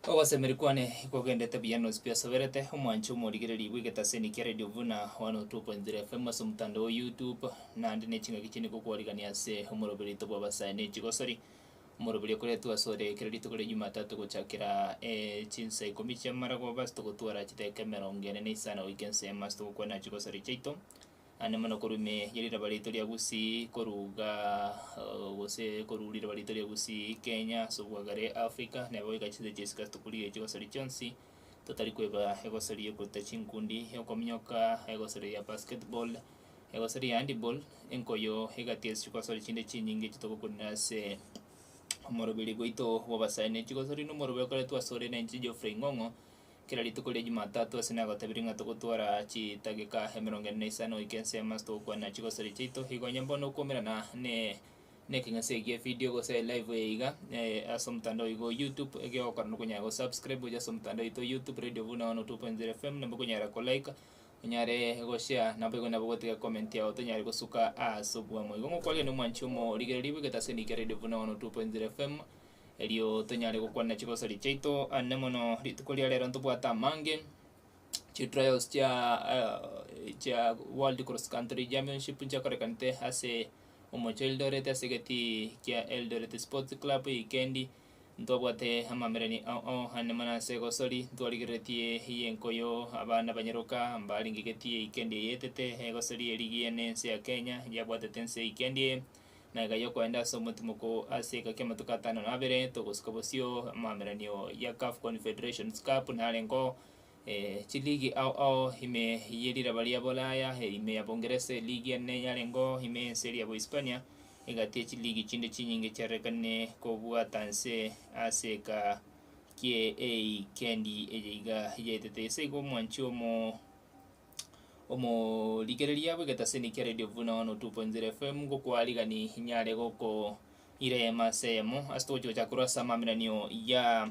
Ogosemeria kwane kogendete buya nonsi pi asoberete, omwanche omorigereria bw'egetaseni kia Radio Vuna 102.3 FM ase omotandao o YouTube, naende ne chingaki chinde gokwarigania ase omoroberi oito bw'abasae ne chigosori, omoroberi okoretwa asore kera rituko ria Jumatatu gochakera chinsa ikomi chi'amaragoba ase togotwara chidakika emerongo ene na isano goika ensemo ase togokwana chigosori chiaito. Naende mono korwa ime ye riraba riaito ria Gusii koruga gose korwa riraba riaito ria Gusii Kenya ase obwagare Africa nabo goika chinse chia isiko ase tokorigia chigosori chionsi totari kweba egosori ya okoruta chinkundi, okominyoka, egosori ya basketball, egosori ya handball, enkoyo egati ase chigosori chinde chinyinge echio togokunera ase omoroberi bwaito bwa abasae ne chigosori na omoroberi okoretwa asore na inche Geoffrey Ng'ong'o. Kera rituko ria Jumatatu ase nagotebirie ng'a togotwara chidageka emerongo ene na isano goika ensemo ase togokwana chigosori chiaito, igo onye bono okoumerana ne nekeng'ese egie evideo gose elive eye iga ase omotandao igo o YouTube, egiogokora nokonyara go subscribe gochia ase omotandao oito o YouTube Radio Buna 102.0 FM, nabo okonyara ko like, onyare go share, naboigo nabo ogotiga comment yao tonyare gosuka ase oboamo. Igo ngokwaria nomwanchi omorigereria bw'egetaseni kia Radio Buna 102.0 FM. Erio tonyare gokwana chigosori chiaito ande mono rituko ria rero ntobwate amange, chitrials chia chia world cross country championship nchiakorekanete ase omochie o Eldoret ase egetii kia Eldoret sports club ewikendi, ntobwate amamerani ao ao ande mono ase egosori ntwarigereretie eyenkoyo abana banyaroka mbarenge egetii ewikendi eye etete egosori erigi ene ense ya Kenya yabwatete ense ewikendi eye. Na iga y'okoenda ase omotimoko ase egeka ki'amatuko atano na abere, togosika bosio amaameranio ya CAF Confederations Cup narengeo chiligi ao ao ime ye riraba ria Bolaya, ime ya Bongeresa eligi ene yarengeo, ime y'ense eria ya Bohispania, egati ye chiligi chinde chinyinge chiarorekanire kobwata nse ase eka kie eikendi eye iga yaetete. Ase igo omwanchi omo. Omorigereria bw'egetaseni kia Radio Vuna 102.0 FM ngokwarigani nyare goko irema ase eyemo ase togochi gochaka korwa ase amaminanio ya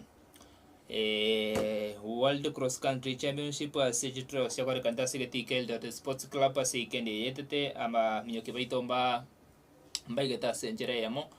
World Cross Country Championship ase chitrials chiakorekanete ase egetii kia Eldoret Sports Club ase weekend eye yaetete abaminyoki baito mba mbaigete ase enchera eyemo.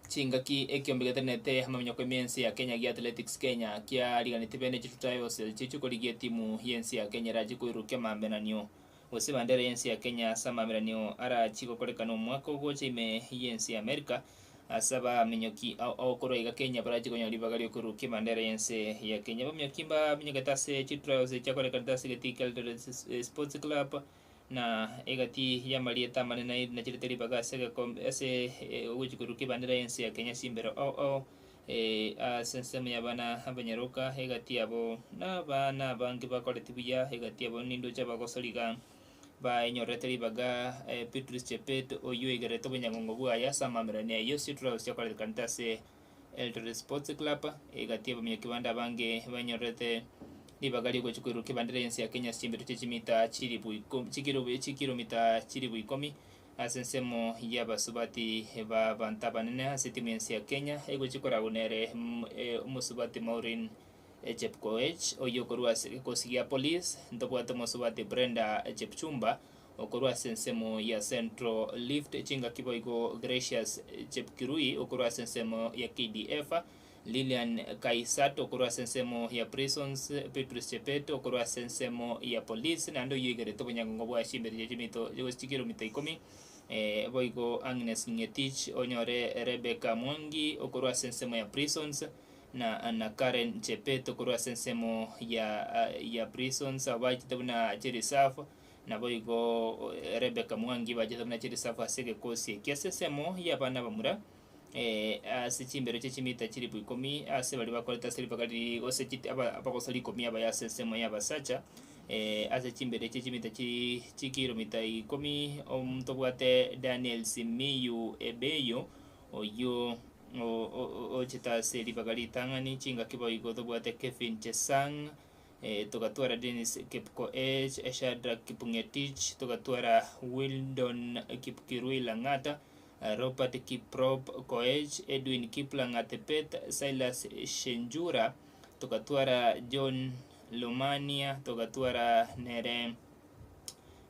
Chingaki ekiombe getenenete amaminyoko ime y'ense ya Kenya gia Athletics Kenya kiariganetie bene chitrials echio chikorigia etimu y'ense ya Kenya erache koirukia amamenanio gose ebandera y'ense ya Kenya ase amamenanio arachi gokorekana omwaka ogocha ime y'ense ya America ase abaminyoki ao ao korwa iga Kenya barache konyora ribaga riokoirukia ebandera y'ense ya Kenya. Abaminyoki mbaminyokete ase chitrials chiakorekanete ase egetii kia Eldoret Sports Club. Na egati y'amarieta amanene nacherete ribaga ase egekombe ase ogochia koruka ebandera y'ense ya Kenya chimbero ao ao ase ensemo y'abana abanyaroka egati yabo na abana abange bakoreti buya egati yabo nindoche abagosori iga baenyorerete ribaga Beatrice Chebet oyio oigererete obonyagongo bwaye ase amamerani ayio Citrus chiakorekanete ase Eldoret Sports Club, egati y'abaminyoki bande abange banyorete ribaga ri'ogochia koirurukia ebandera y'ense ya Kenya ase chimberu chie chimita chilifu ikomi chikiro chikilomita chilifu ikomi ase ensemo y'abasubati b'abanto abanene ase etimu y'ense ya Kenya egochia koragwa nere omosubati Maureen Chepkoech oyio okorwa ase egekosi gia Police, ntobwate omosubati Brenda Chepchumba Okorwa ase ensemo ya Central Rift chingaki boigo Gracious Chepkirui okorwa ase ensemo ya KDF, Lilian Kaisat okorwa ase ensemo ya Prisons, Beatrice Chebet okorwa ase ensemo ya Police naende oyio oigerete obonyangongo bwa chimberi chia chimito gose chikiromita ikomi, boigo Agnes Ngetich onyore Rebecca Mwangi okorwa ase ensemo ya Prisons na na Karen Chebet okorwa ase ensemo ya ya Prisons abwo bachete buna chireserve. Naboigo Rebeka Mwangi bachete buna chirisafu ase egekosi eke ase ensemo y'abana abamura, ase chimbero chie chimita chilifu ikomi ase baria bakorete ase ribaga riria gose chit aba abagoso rikomi abaya ase ensemo y'abasacha, ase chimbero chie chimita chi chikilomita ikomi, omonto obwate Daniel Simiyu Ebeyo, oyio o- o- ochete ase ribaga ritang'ani, chingaki boigo tobwate Kevin Chesang. Togatwara Dennis Kipkoech, Shadrack Kipng'etich, togatwara Wildon Kipkirui Lang'ata, Robert Kiprop Koech, Edwin Kiplang'at Pet, Silas Shenjura, togatwara John Lomania, togatwara nere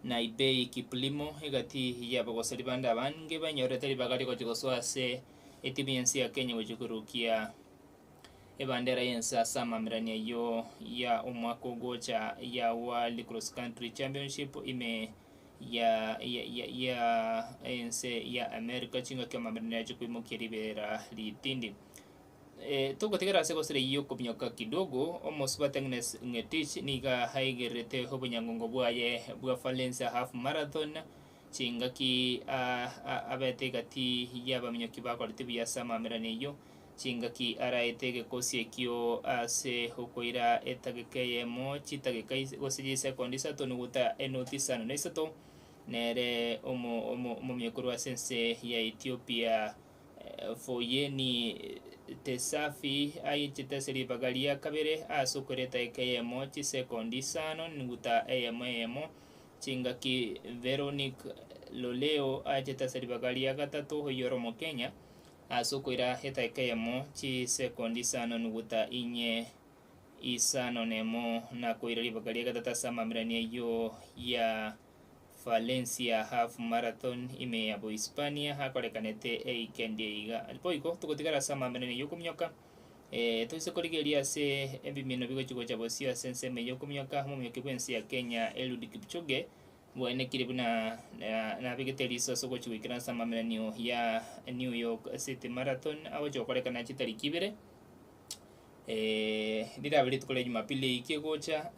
Naibei Kiplimo, egati y'abagosori bande abange banyorete ribaga rigochia gosoa ase etimu y'ense ya Kenya gochia korukia. Ebandera y'ense ase amamerani ayio ya omwaka ogocha ya World Cross Country Championship ime ya ya ya ya ense ya America chingaki amamerani ache koimokia ribera ritindi. Togotigera ase gosira eyio okominyoka kidogo, omosubati Agnes Ngetich nigo aigererete obonyangongo bwaye bwa Valencia Half Marathon chingaki abete egati y'abaminyoki bakorete buya ase amamerani ayio. Chingaki araete egekosi ekio ase okoira etageka eyemo, chitageka gose chisekondi isato nuguta enoti isano na isato, nere omominyoki korwa ase ense ya Ethiopia Foyeni Tesafi aichete ase ribaga ria kabere ase okoira etageka eyemo, chisekondi isano nuguta eyemo eyemo. Chingaki Veronique Loleo achete ase ribaga ria gatato oyio ore Omokenya, Ase okoira etageka eyemo, chisekondi isano nuguta inye, isano nemo, na koira ribaga ria gatato ase amamerani ayio ya Valencia Half Marathon ime ya Bohispania akorekanete eikendi eye iga. Boigo togotigara ase amamerani ayio okominyoka, toise korigereria ase ebimino bigochi gocha bosio ase ensemo eyio okominyoka, omominyoki bw'ense ya Kenya Eliud Kipchoge Bwaenekire buna nabegete eriso ase ogochia goikera ase amamenanio ya New York City Marathon agochia gokorekana chitariki ibere, rirabe rituko ria Jumapili eyio egocha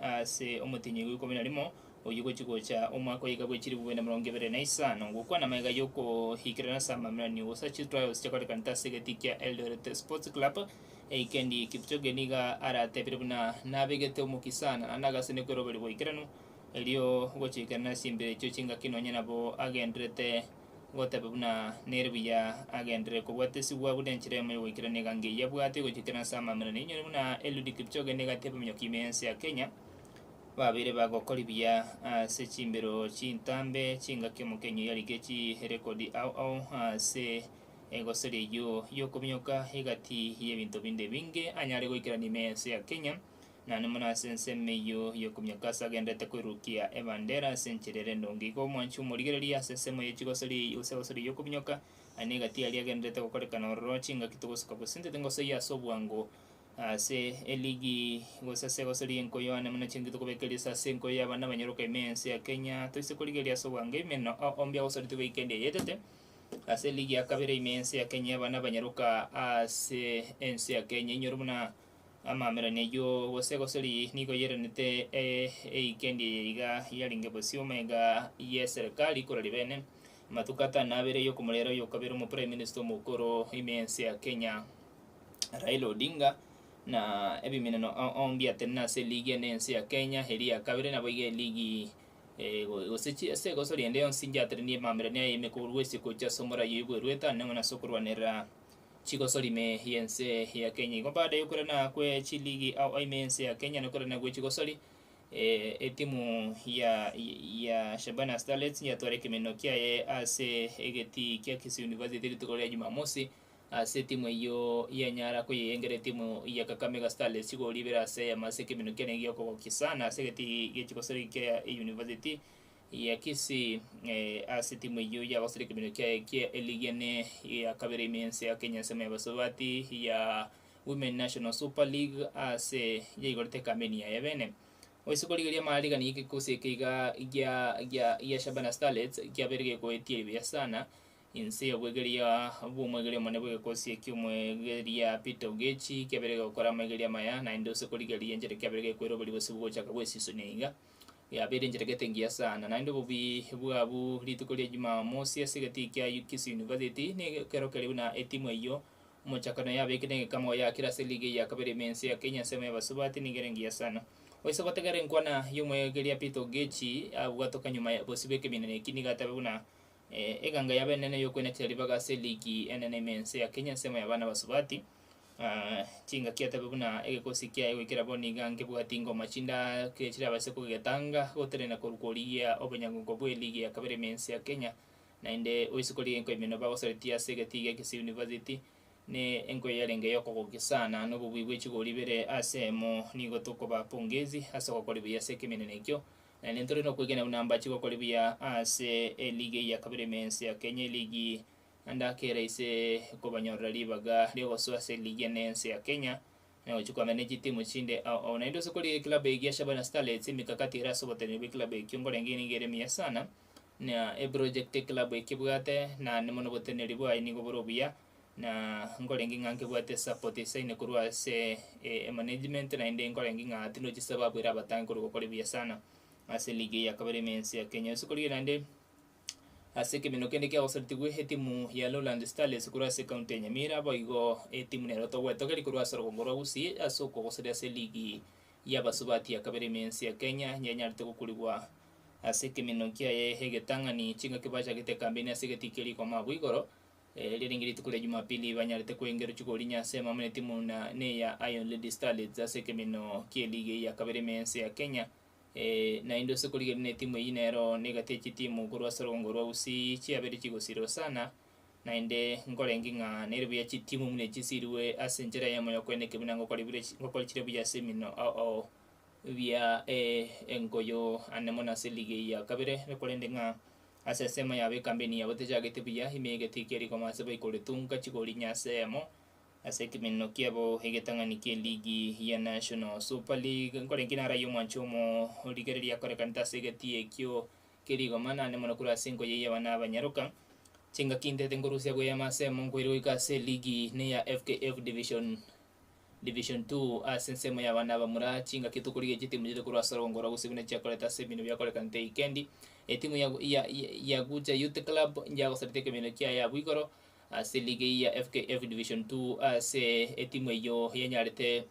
ase omotienyi oyo ikomi na rimo, oyio ogochia gocha omwaka oyo iga bwe chilifu bibere na emerongo ebere na isano. Gokwana magega ya okoikerana ase amamenanio gose chitrials chiakorekanete ase egetii kia Eldoret Sports Club, Eikendi Kipchoge nigo aratebire buna nabegete omokia sana naende agasene kweroberi boikeranu. Erio gochikana ase chimbero echio chingaki nonya nabo agendererete goteba buna nere buya agenderere kobwatesigwa buna enchera eyemo y'ogoikerania egango eyio abwate gochikana ase amamerano. Inyore buna Eliud Kipchoge nigo ateba eminyoki ime y'ense ya Kenya babeire bagokori buya ase chimbero chintambe chingaki omokenyi oyio arike chirekodi ao ao ase egosori eyio y'okominyoka egati y'ebinto binde ebinge anyare goikerania ime y'ense ya Kenya. Naende mono ase ensemo eyio y'okominyoka ase agenderete koirurukia ebandera ase enchera ere endonge. Igo omwanchi omorigereria ase ensemo ye chigosori gose egosori y'okominyoka, aye negati aria agenderete gokorekana ororo chingaki togosuka gose intete ngosoyie ase obwango ase eligi gose ase egosori y'enkoyo ane buna chingaki tokobeka eriso ase enkoyo y'abana abanyaroka ime y'ense ya Kenya. Toise korigereria ase obwango ime ombi agosoretie goika endi eyetete ase eligi ya kabere ime y'ense ya Kenya y'abana abanyaroka ase ense ya Kenya. Inyore buna Amamerani ayio gose gosori nigo yeranete eikendi eye iga yarenge bosio omega y'eserekari korwa ribene amatuko atano na abere y'okomorera oyokabere omoprime minister omokoro ime y'ense ya Kenya Raila Odinga na ebimeneno ao mbiatenene ase eligi ene y'ense ya Kenya eria ya kabere naboigo eligi gose ase egosori ende yonsi njatenenie amamerani aye ime korwa isiko gochia ase omorai oyio bwerwete ane ase okorwanerera Chigosori ime y'ense ya Kenya. Igo baada y'okorana kwe chiligi ao ime y'ense ya Kenya na okorana gwe chigosori, etimu ya ya Shabana Starlets yatwara ekemeneno kiaye ase egetii kia Kisii University rituko ria Jumamosi ase etimu eyio yanyara koyeyengera etimu ya Kakamega Starlets chigori ibere ase eyemo ase ekemeneno kiane giokogokia sana ase egetii gie chigosori kia University ya Kisii ase etimu eyio yagosire ekeminwa kiaye kia eligi ene ya kabere ime y'ense ya Kenya ensemo y'abasubati ya Women National Super League ase yaigorete ekameni yaye bene. Oise korigereria amaarigani y'egekosi eke iga gia gia gia Shabana Starlets kiabeire gekoetia buya sana inse y'obwegeria bw'omwegeria omonene bw'egekosi ekio omwegeria Peter Ogechi kiabeire gegokora amaegeria amaya naende ose korigereria enchera kiabeire gekoira oboria bose bogochaka bw'esisoni eye iga. Yabeire enchera gete engiya sana, naende obobii bwabo rituko ria Jumamosi ase egetii kia Kisii University nekero keria buna etimu eyio omochakano yabekire egekamo yakire ase eligi ya kabere ime ense ya Kenya ensemo y'abasubati nigo ere engiya sana. Oise gotegerera enkwana y'omoegeria Peter Ogechi abwatoka nyuma ya bosio bw'ekeminana eki nigo atebe buna eganga yabo enene y'okoinachera ribaga ase eligi enene ime ense ya Kenya ensemo y'abana abasubati. Chingaki atebe buna egekosi kiaye goikera bono iga nkebwati ingoma chindake chirabase kogetanga gotenena korwa korigia obonyangongo bw'eligi ya kabere ime ense ya Kenya. Naende oise korigia enkoimeno bagosaretie ase egetii gia Kisii University ne enkoyo yarenge yokogokia sana na obobui bwe chigori ibere ase emo nigo tokobaa pongezi ase ogokora buya ase ekemeneno ekio. Naende ntore nokwegena buna mbache gokora buya ase eligi eye ya kabere ime ense ya Kenya eligi. Naende akera ise kobanyorera ribaga ri'ogosoa ase eligi ene y'ense ya Kenya, na gochia koamera ne chitimu chinde ao ao. Naende ase korigia eclub eye ya Shabana Starlets, emekakati ere ase oboteneneri bw'eclub ekio nkorenge nigo ere emiya sana, na eproject eclub eke ebwate, naende mono oboteneneri bwaye nigo bore obuya, na nkorenge ng'a nkebwate esupport esaine korwa ase emanagement, naende nkorenge ng'a tindochi sababu ere abatange korwa gokora buya sana ase eligi eye ya kabere ime y'ense ya Kenya. Ase korigia naende. Ase ekemino kende kiagosaretigwe etimu ya Lowland Starlets korwa ase ekaunti ya Nyamira, boigo etimu nero togwetogeria korwa ase orogongo rwa Gusii ase okogosaria ase eligi y'abasubati ya kabere ime y'ense ya Kenya yanyarete gokurigwa ase ekemino kiaye egetang'ani chingaki bachagete ekampeni ase egetii kia rikoma abwo igoro riarenge rituko ria Jumapili banyarete koengerwa chigori inye ase emamo netimu na neya Iron Lady Starlets ase ekemino ki'eligi eye ya kabere ime y'ense ya Kenya. Naende ase korigereria buna etimu eyio nero negati ye chitimu korwa ase orogongo rwa Gusii chiabeire chigosirwa sana, naende nkorenge ng'a nere buya chitimu buna echi chisirwe ase enchera eyemo y'okoeneka buna ngokora bire ngokora chire buya ase eminwe ao ao bia engoyo ane mono ase eligi eyio ya kabere, korende ng'a ase ensemo yabo ekambeni yabo techagete buya, ime egeti kia rikoma ase baikoretunga chigori inye ase eyemo. Ase ekemeneno kiabo egetang'ani ki'eligi ya National Super League, nkorenge naro ayio omwancho omorigereria akorekanete ase egetii ekio kerigoma naende mono korwa ase enkoyo eyio abana abanyaroka. Chingaki ntete nkorusia bweyama ase emo nkoirwa goika ase eligi neya FKF Division Division 2 ase ensemo y'abana abamura chingaki tokorigia chitimu chire korwa ase orogongo rwa gose buna chiakorete ase ebinto biakorekanete eikendi. Etimu ya ya ya Gucha Youth Club yagosarete ekemeneno kiaye abwo igoro Ase ligi eyio ya FKF Division 2 ase etimu eyio yanyarete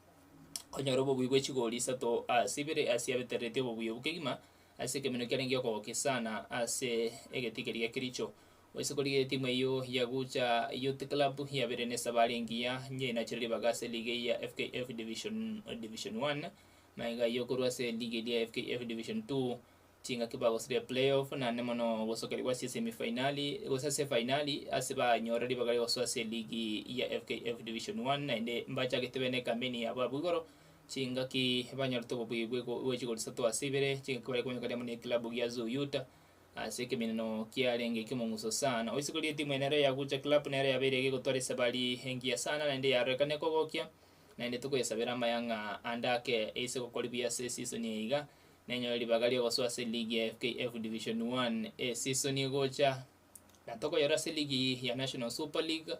konyora obobui bwe chigori isato ase ibere ase yabetereretie obobui obwo kegima ase ekemino kiarenge okogokia sana ase egetii keria gia Kericho. Ase korigia etimu eyio ya Gucha Youth Club yabeire ne esabari engiya nyenacherire ribaga ase ligi eyio ya FKF Division Division 1 magega ayio korwa ase ligi eria ya FKF Division 2 Chingaki bagosiria play-off, naende mono gosokerigwa ase esemi-fainali, gose ase efainali, ase banyora ribaga rigosoa ase eligi ya FKF Division One, naende mbachagete bene ekampeni yabo abwo igoro, chingaki banyorete obobui bwe bwe chigori isato ase ibere, chingaki bare komanyekana amo na eklabu gia Zoo Utah, ase ekemineno kiarenge ekiomong'uso sana. Oisiko ri'etimu eye nero ya Gucha Club nero yabeire egegotwara esabari engiya sana naende yarorekane kogokia, naende tokoyesabera amaya ng'a ande ake eise gokori buya ase eseason eye iga, Nenyore ribaga ri'ogosoa ase eligi ya FKF Division 1 esisoni egocha, na tokoyora ase eligi ya National Super League.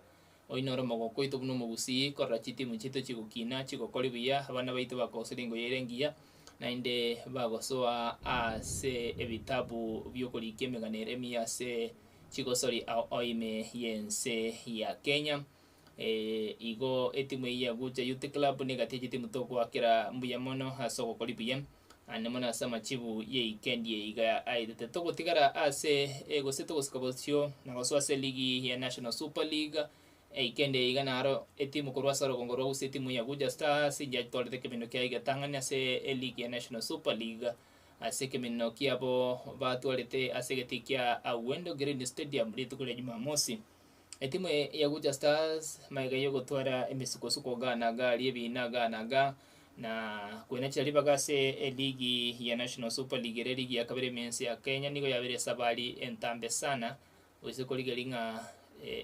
Oyio noro omogoko oito buna omogusii korora chitimu chiaito chigokina chigokori buya, abana baito bakogosoria engoyo ere engiya, naende bagosoa ase ebitabu bi'okorikia emegano ere emiya ase chigosori ao ao ime y'ense ya Kenya. Igo etimu eyio ya Gucha Youth Club negati ye chitimu togoakera mbuya mono ase ogokori buya, naende mono ase amachibu y'eikendi eye iga aetete. Togotigara ase gose togosika bosio na gosoa ase eligi ya National Super League, eikendi eye iga naro etimu korwa ase orogongo rwa gusii etimu ya Gucha Stars yatwarete ekeminto kiaye egetang'ani ase eligi ya National Super League ase ekeminto kiabo batwarete ase egetii kia Awendo Green Stadium rituko ria Jumamosi. Etimu ya Gucha Stars magega y'ogotwara emesukosuko gaa na gaa ri'ebiina gaa na gaa, na kwenachera ribaga ase eligi ya National Super League ere eligi ya kabere ime ense ya Kenya nigo yabeire esabari entambe sana gose korigereria ng'a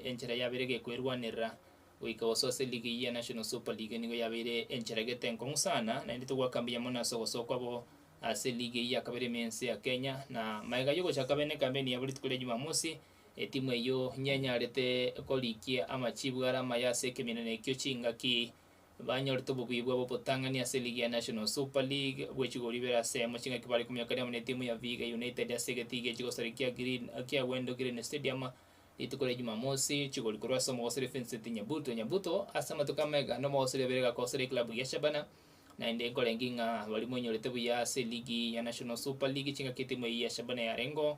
enchera yabeire gekoerwanerera goika gosoa ase eligi eyio ya National Super League nigo yabeire enchera gete enkong'u sana naende togwaka mbuya mono ase ogosoa kwabo ase eligi eyio ya kabere ime ense ya Kenya na magega y'ogochaka bene ekampeni yabo rituko ria Jumamosi. Etimu eyio nyanyarete korikia amachibu are amaya ase ekemineno ekio chingaki banyorete obobui bwabo obotang'ani ase eligi ya National Super League bwe chigori ibere ase eyemo chingaki bare kominyoka amo netimu ya Vihiga United ase egetii gie chigosori kia Green kia Wendo Green Stadium rituko ria Jumamosi chigori korwa ase omogosori Vincent Nyabuto Nyabuto ase amatuko amega nomogosori obere gakosera eklabu gia Shabana naende nkorenge ng'a baria moinyorete buya ase eligi ya National Super League chingaki etimu eyio ya Shabana yarengeo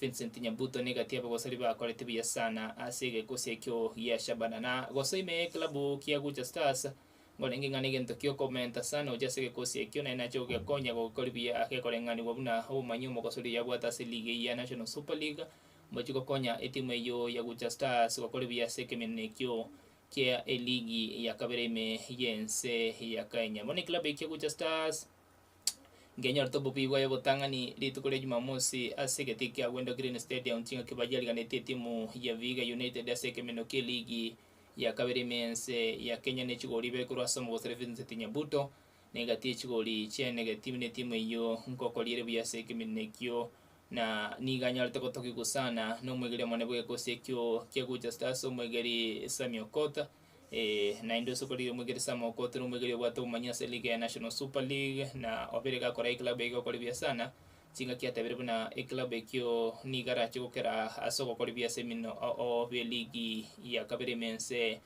Vincent Nyabuto negati y'abagosori bakorete buya sana ase egekosi ekio gia Shabana na gosoa ime y'eklabu kia Gucha Stars ngorenge ng'a negento kiokomenta sana gochia ase egekosi ekio naende nache gogekonya gokori buya gekoreng'anigwa buna obomanyi omogosori oyio abwate ase league eyio ya National Super League mbochi gokonya etimu eyio ya Gucha Stars gokori buya ase ekemeneno ekio kia eligi ya kabere ime y'ense ya Kenya. Bono eklabu eke kia Gucha Stars. Nkenyorete obobuya bwaye obotang'ani rituko ria Jumamosi ase egetii kia Wendo Green Stadium chingaki bayiariganetie etimu ya Vihiga United ase ekemino ki'eligi ya kabere ime y'ense ya Kenya ne chigori ibere korwa ase omogosori Vincent Nyabuto na egati ye chigori chiaenegeti buna etimu eyio nkokoria ere buya ase ekemino ekio na nigo anyarete gotogigwa sana nomwegeri omonene bw'egekosi ekio kia Gucha Stars omwegeri Sammy Okoth. Naende ase okorire omwegeri Sam Okoth nomwegeri obwate obomanyi ase league ya National Super League na obeire gakora eclub eye gokora buya sana, chingaki atebire buna eclub ekio nigo arache gokera ase ogokora buya ase eminwe oo b'eligi ya kabere ime ense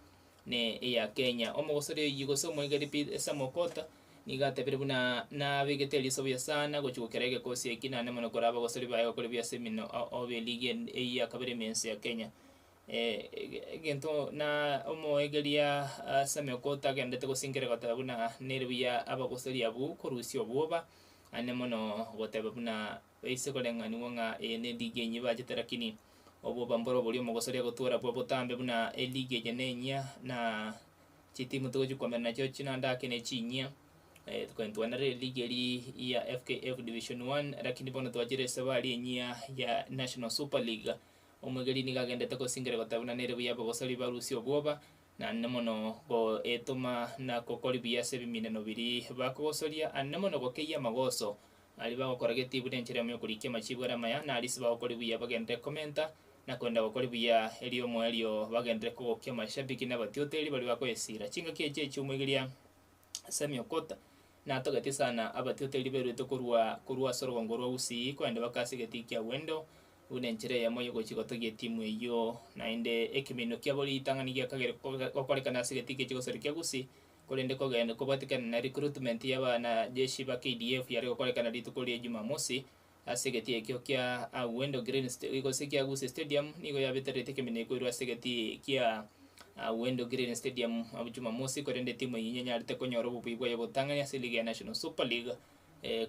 ne eya Kenya. Omogosori oyio gose omwegeri pi Sam Okoth nigo atebire buna nabegete eriso buya sana gochia gokera egekosi eki naende mono kore abagosori baye gokora buya ase eminwe oo b'eligi eye ya kabere ime ense ya Kenya. Egento na omoegeria Samuel Okot agenderete gosinkera goteba buna nere buya abagosori abwo korusia obwoba, naende mono goteba buna ase koreng'anigwa ng'a eye ne eligi enyia bachete lakini obwoba mboro boria omogosori agotwara bwa botambe buna eligi eye nenyia na chitimu togochi kwamera nachio chinande ake ne chinyia. Twanarire eligi eria ya FKF Division One lakini bono twachire esabari enyia ya National Super League. Omwegeri nigo agendete gosingera goteba buna nere buya abagosori barusie obwoba, naende mono goetoma na gokori buya ase ebimineno biria bakogosoria, aande mono gokeyia amagoso aria bagokora geti buna enchera eyemo y'okorikia amachibu are amaya, na aria ase bagokori buya bagenderere komenta na kogenda gokori buya erio omoerio bagenderere kogokia amashabiki na abatioteri baria bakoyesira. Chingaki echi echi'omwegeria Sammy Okota natogetie sana abatioteri beruete korwa korwa ase orogongo rwa Gusii kogenda baka ase egetii kia Awendo buna enchera eyemo yogochia gotogia etimu eyio naende ekeminwa kiabo ritang'ani giakagere gokorekana ase egetii kechi gosori kia Gusii korende kogenda kobwatekana na recruitment ya abanajeshi ba KDF yare gokorekana rituko ria Jumamosi ase egetii ekio kia Awendo Green gose kia Gusii Stadium nigo yabetererete ekeminwa ekoirwa ase egetii kia Awendo Green Stadium abwo Jumamosi korende etimu eyio nyanyarete konyora obobui bwaye obotang'ani ase eligi ya National Super League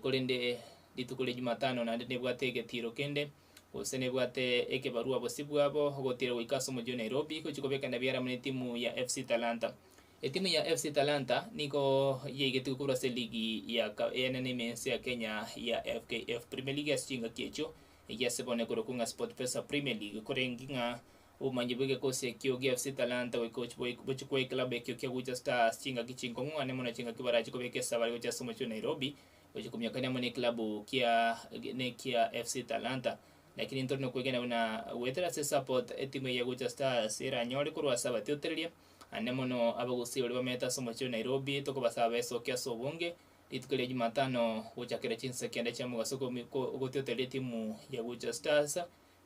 korende rituko ria Jumatano naende nebwate egetiro kende gose nebwate ekebarua bosio bwabo ogotira goika ase omochie o Nairobi gochia kobekana biara amo netimu ya FC Talanta. Etimu ya FC Talanta nigo yaigetigwe korwa ase eligi ya enene ime ense ya Kenya ya FKF Premier League ase chingaki echio eyio ase bono ekorokwa ng'a SportPesa Premier League korenge ng'a Obomanyi bw'egekosi ekio gia FC Talanta goika gochia kwa eklabu ekio kia Gucha Stars chingaki chinkong'u ane mono chingaki barache kobeka esabari gochia ase omochie o Nairobi gochia komiokania amo neklabu kia nekia FC Talanta. Lakini ntore nokwegena buna goetera ase support etimu eye ya Gucha Stars eranyore korwa ase abatiotereria ane mono abagusii baria bamenyete ase omochie o Nairobi tokobasaba besokie ase obonge rituko ria Jumatano gochakera chinsa kianda chia mogaso gotiotereria etimu ya Gucha Stars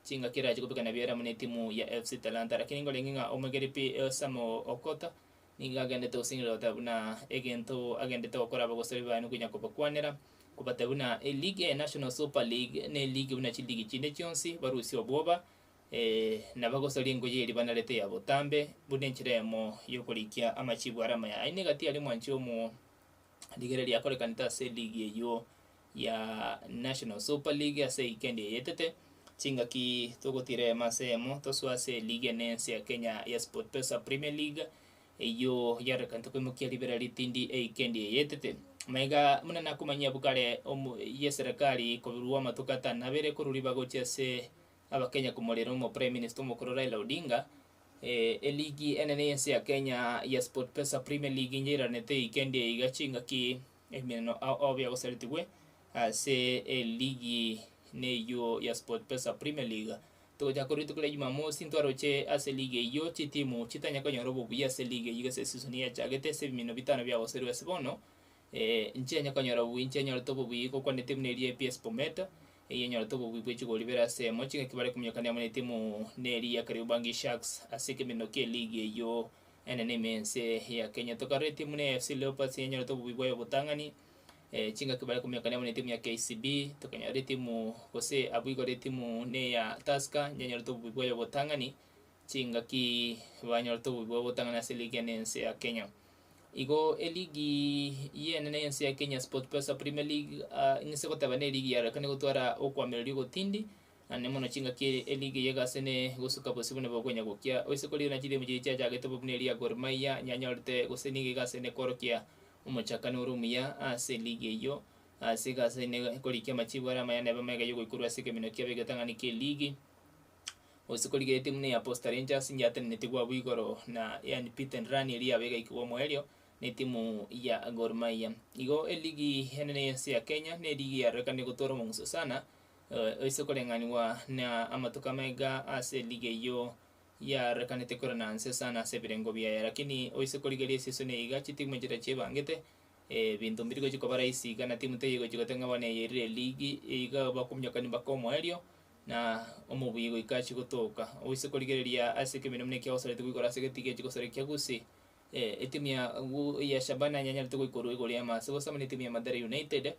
Chingaki erache kobekana biara amo netimu ya FC Talanta. Lakini ngorenge ng'a omwegeri pi Sam Okota nigo agendete gosingerera goteba buna egento agendete gokora abagosori baye nokonya kobakwanera kobatebia buna eleague eye National Super League ne eleague buna chiligi chinde chionsi barusie obwoba na bagosorie engoyi eria banarete ya botambe buna enchera eyemo yokorikia amachibu are amaya. Aye negati aria mwanche omo rigereria akorekanete ase eligi eyio ya National Super League ase eikendi eye etete, chingaki togotira eyemo ase eyemo tosoe ase eligi ene ense ya Kenya ya SportPesa Premier League eyio yarorekanete koimokia ribera ritindi eikendi eye etete. Maiga buna nakomanyia abwo kare omo yeserekari korwa amatuko atano na abere korwa ribaga gochia ase Abakenya komorera omo Prime Minister omokoro Raila Odinga, Eligi enene y'ense ya Kenya ya SportPesa Premier League nyeiraranete eikendi eye iga chingaki ebimeneno ao ao biagosaretigwe ase eligi neyio ya SportPesa Premier League. Togochaka korwa rituko ria Jumamosi ntwaroche ase eligi eyio chitimu chitanya konyora obobuya ase eligi eyio gose esisoni yachagete ase ebimeneno bitano biagoserigwe ase bono Nchianya konyora obobuya, nchianyorete obobuya gokwana etimu neria ya PS Bomet, eyio enyorete obobuya bwe chigori bire ase emo, chingaki bare kominyokania amo netimu neria ya Kariobangi Sharks ase ekeminto kie ligi eyio enene ime ense ya Kenya. Tokarora etimu ne AFC Leopards enyorete obobuya bwaye obotang'ani, chingaki bare kominyokania amo netimu ya KCB, tokanyora etimu gose abwo igoro etimu neya Tusker nyenyorete obobuya bwaye obotang'ani, chingaki banyorete obobuya bwabo obotang'ani ase ligi enene ense ya Kenya. Igo eligi y'enene y'ense ya Kenya SportPesa Premier League ng'ise goteba ne eligi yarorekane gotwara okoamereria ogotindi, naende mono chingaki eligi eye egase ne gosuka bosio buna bokonya gokia. Oise korigia buna chitimu chiria chiachagete bobe buna eria ya Gor Mahia yanyorete gose nigo egase ne korokia omochakano ore omuya ase eligi eyio. Ase egasi korikia amachibu are amaya nebe amaiga y'ogoikorwa ase ekeminwa kiabo egetang'ani ki'eligi. Gose korigia etimu ne ya Posta Rangers nyatenenetigwe abwo igoro na unbeaten run eria yabo egaikigwa omoerio na etimu ya Gor Mahia. Igo eligi enene y'ense ya Kenya ne eligi yarorekanire gotwara omong'uso sana ase koreng'anigwa na amatuko amaiga ase eligi eyio yarorekanete korana nse sana ase ebirengo biaye. Lakini oise korigereria esisoni eye iga chitimu nchiria chiebangete Ebinto mbiri gochia koba rahisi iga na timu teiyo egochia goteba ng'a bono eye erire eligi, iga bakominyokani mpaka omoerio, na omobuya goika achie gotoka. Oise korigereria ase ekemina buna ekiagosaretigwe igoro ase egetiga echi gosare kia Gusii, etimu ya gu ya Shabana yanyarete goikorwa igoro y'amase gose amo na etimu ya Mathare United,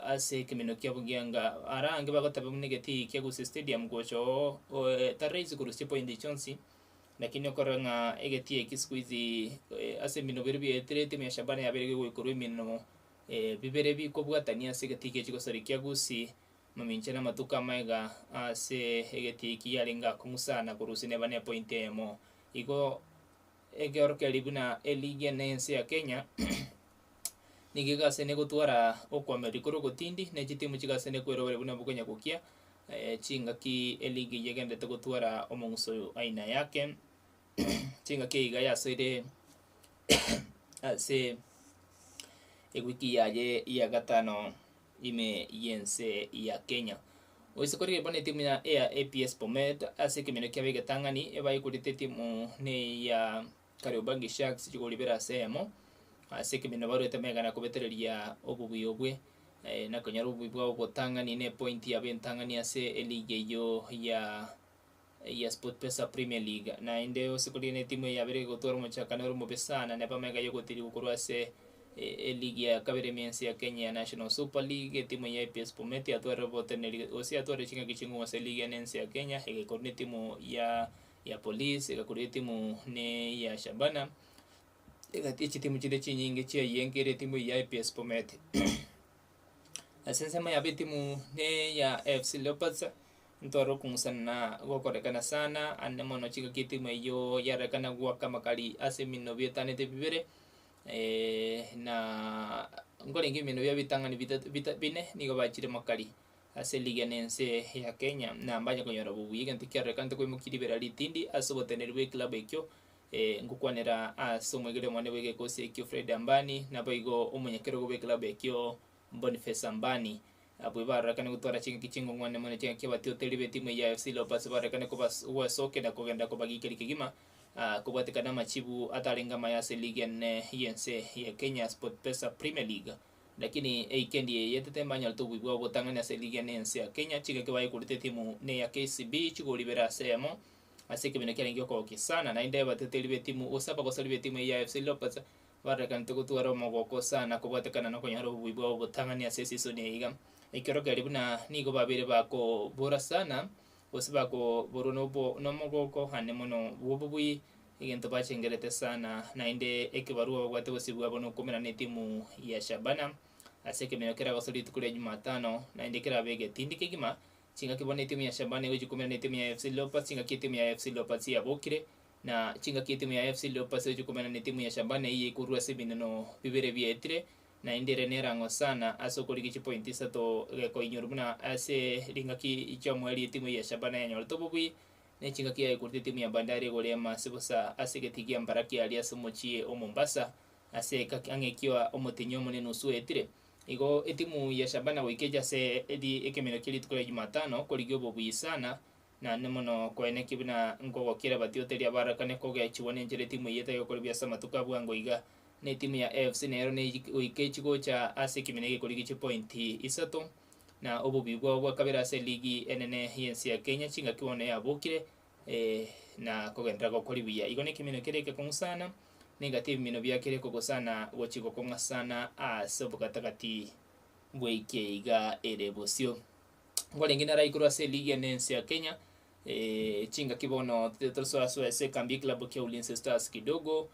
ase ekemino kiabo gianga ara ange bagoteba buna egetii kia Gusii Stadium gocha oo tari rahisi korusia chipointi chionsi. Lakini okorora ng'a egetii eki siku hizi ase eminwe bire biaetire etimu ya Shabana yabeire gegoikorwa eminwe bibere bikobwatania ase egetii ekechi gosari kia Gusii, mamincha na amatuko amaega ase egetii eki yarenge akong'u sana korusia neba ne epoint eyemo. Igo ekeorokererio buna eligi ene y'ense ya Kenya nigo egasene gotwara okoamereri kore ogotindi, ne chitimu chigasene kwerobera buna bokonya gokia. Chingaki eligi eyio egenderete gotwara omong'uso oyo aina yake, chingaki iga yasoire ase ewiki yaye ya gatano ime y'ense ya Kenya. Oise korigereria bono etimu ya APS Bomet ase ekeminwa kiabo egetang'ani ebaekorete etimu neya Kariobangi Sharks chigoribera ase eyemo, ase ekeminwa barwete magega na kobetereria obobuya obwe. Na konyora obobe bwabo obotang'ani na epointi yabo entang'ani ase eligi eyio ya ya SportPesa Premier League. Naende ase korigia na etimu eye yabere egotwara omochakano ore omobe sana neba amaiga y'ogotirigwa korwa ase eligi ya kabere ime ense ya Kenya ya National Super League, etimu ya APS Bomet yatwarire oboteneneri gose yatwarire chingaki ching'umu ase eligi ene ense ya Kenya, egekorwa na etimu ya ya Police, egakorwa etimu ne ya Shabana. Egati ye chitimu chinde chinyinge chiayiengeire etimu eyio ya APS Bomet. Ase ensemo yabo etimu ne ya AFC Leopards, ntware okong'usana gokorekana sana ande mono chingaki etimu eyio yarekana goaka amakari ase eminwe bietanete bibere, na nkorenge eminwe bia bitang'ani bitato bita bine nigo bachire makari ase eligi ene ense ya Kenya, na mbanye konyora obobuya egento kiarorekanete koimokia ribera ritindi ase oboteneneri bwa eclub ekio. Ngokwanera ase omwegeria omonene bw'egekosi ekio Fred Ambani, naboigo omonyakerogo bw'eklabu ekio Boniface Ambani. Abwo barorekane gotwara chingaki chingong'wane mono chingaki abatioteri b'etimu eyio ya AFC Leopards barorekane kobas gwesokia na kogenda kobagikeria kegima kobwatekana amachibu atarenge amaya ase eligi enene y'ense ya Kenya SportPesa Premier League. Lakini eikendi eye yetete mbanyarete obuya bwabo botang'ani ase eligi enene y'ense ya Kenya chingaki bayekorete etimu neya KCB chigori ibere ase eyemo. Ase ekebina kiarenge okogokia sana, naende abateteri b'etimu gose abagosori b'etimu eyio ya AFC Leopards barorekanete gotwara omogoko sana kobwatekana nokonyora obobui bwabo obotang'ani ase esisoni eye iga. Ekero keria buna nigo babeire bakobora sana gose bakoborwa nobo nomogoko ande mono bw'obobui egento bachengerete sana naende ekebarua babwate gosibwa abo nokoumera netimu ya Shabana ase ekemino keragosore rituko ria Jumatano naende kerabe egetindi kegima. Chingaki bono etimu ya Shabana egochia komera na etimu ya AFC Leopards, chingaki etimu ya AFC Leopards yabokire, na chingaki etimu ya AFC Leopards egochia komera na etimu ya Shabana eyio ekorwa ase ebineno bibere biaetire, naende ere nerang'o sana ase okorigia chipointi isato gekoinyorwa buna ase ringaki chi'omoerio etimu ya Shabana yanyorete obobui, ne chingaki yayekorete etimu ya Bandari egorema ase bosa ase egetii gia Mbaraki aria ase omochie o Mombasa ase ang'e ekio omotenyi omonene osuetire. Igo etimu ya Shabana goika eche ase ekemino kia rituko ria Jumatano korigia obobuyi sana, naende mono koenekia buna nkogokera abatioteria abarakane kogechigwa nenchera etimu eyio etari gokora buya ase amatuko a bwango iga. Na etimu ya AFC nero goika echi gocha ase ekemino eke korigia chipointi isato na obobuyi bwabo bwa kabere ase eligi enene y'ense ya Kenya chingaki bono yabokire na kogenderera gokori buya. Igo nekemino kere ekekong'u sana, na egati y'ebimino bia kere kogosana gochia gokong'a sana ase obogatagati bw'eike iga ere bosio. Nkorenge naro aikorwe ase eligi ene ense ya Kenya, chingaki bono tosoa ase ekambi y'eklabu kia Ulinzi Stars kidogo,